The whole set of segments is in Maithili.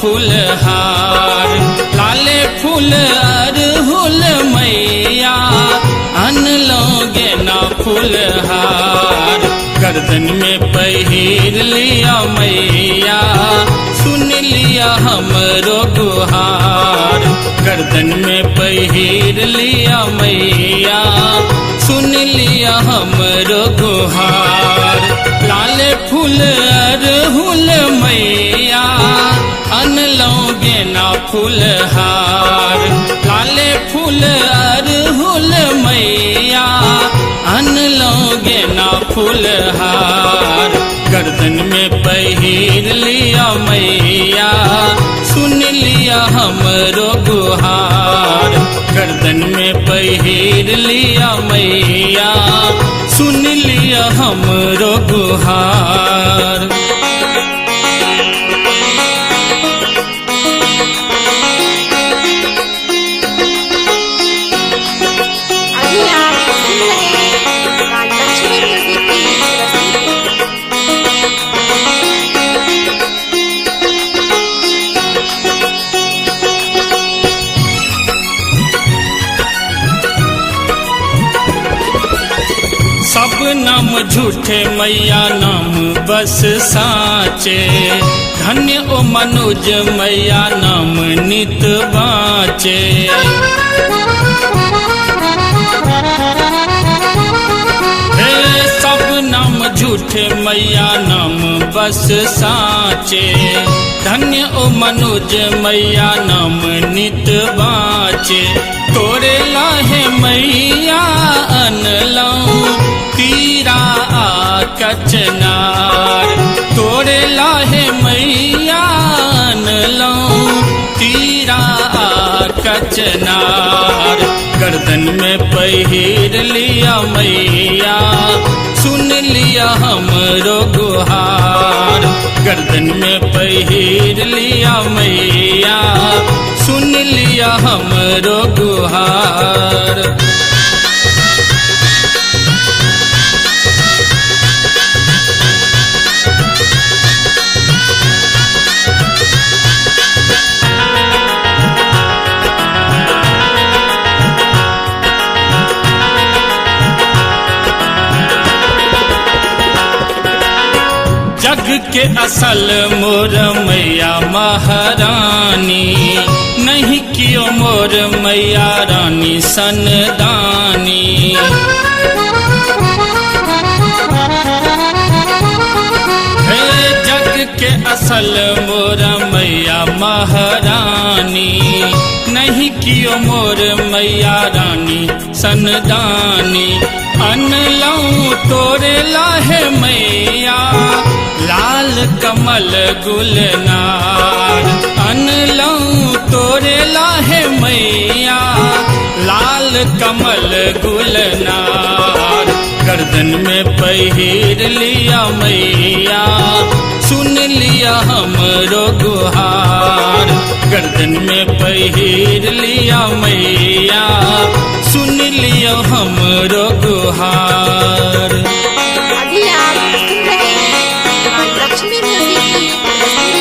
फूलहार, लाले फूल अरहुल मैया अनलो गेना फूलहार। गर्दन में पहिर लिया मैया, सुन लिया हमरो गुहार। गर्दन में पहिर लिया मैया, सुन लिया हमरो गुहार। लाले फूल अरहुल मैया अनलो गेना फूलहार। लाले फूल अरहुल मैया अनलो गेना फूलहार। गर्दन में पहिर लिया मैया, सुन लिया हमरो गुहार। गर्दन में पहिर लिया मैया, सुन लिया हमरो गुहार। अभी आप सुन रहे हैं माँ लक्ष्मी म्यूजिक की प्रस्तुति। सब नाम झूठे मैया नाम बस साचे, धन्य ओ मनुज मैया नाम नित बाचे। हे सब नाम झूठे मैया नाम बस साचे, धन्य ओ मनुज मैया नाम नित बाचे। तोरे लाहे मैया अनलऊं तीरा आ कचनार। तोरे लाहे मैया अनलऊं तीरा आ कचनार। गर्दन में पहिर लिया मैया, सुन लिया हमरो गुहार। गर्दन में पहिर लिया मैया, सुन लिया हमरो गुहार। जग के असल मोर मैया महारानी, नहीं कियो मोर मैया रानी सनदानी। हे जग के असल मोर मैया महारानी, नहीं कियो मोर मैया रानी सनदानी। अनलऊं तोरे लाहे मैया लाल कमल गुलनार। अनलऊं तोरे लाहे मैया लाल कमल गुलनार। गर्दन में पहिर लिया मैया, सुन लिया हमरो गुहार। गर्दन में पहिर लिया मैया, सुन लिया हमरो गुहार। अभी आप सुन रहे हैं माँ लक्ष्मी म्यूजिक की प्रस्तुति।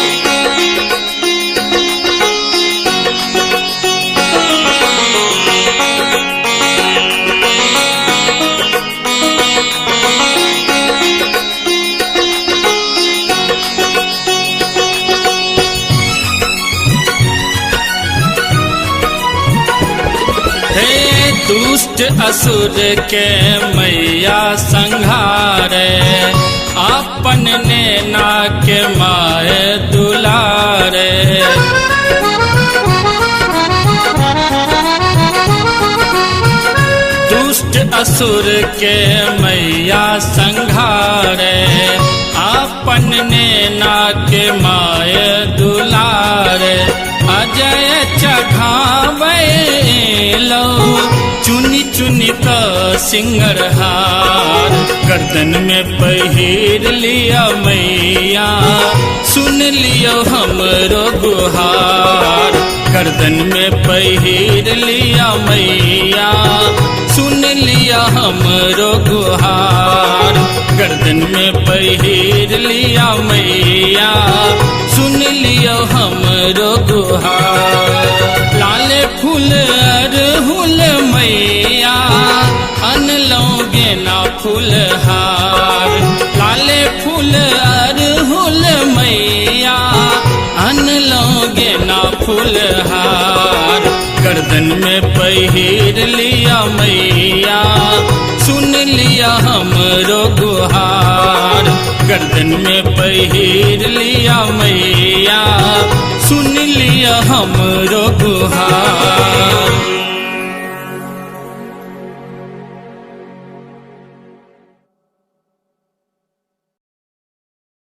हे दुष्ट असुर के मैया संहारे, अपन नैना के माए दुलारे। दुष्ट असुर के मैया संहारे, अपन नैना के माए दुलारे। अजय चढ़ावे लो चुनी चुनी क सिंगरहार। गर्दन में पहिर लिया मैया, सुन लियो हमरो गुहार। गर्दन में पहिर लिया मैया, सुन लिया हमरो गुहार। गर्दन में पहिर लिया मैया, सुन लियो हमरो गुहार। लाल फूल अरहुल मैया, अनलौं गेना फूलहार। लाल फूल अरहुल मैया, अनलौं गेना फूलहार। गर्दन में पहिर लिया मैया, सुन लिया हमरो गुहार। गर्दन में पहिर लिया मैया, सुन लिया हमरो गुहार।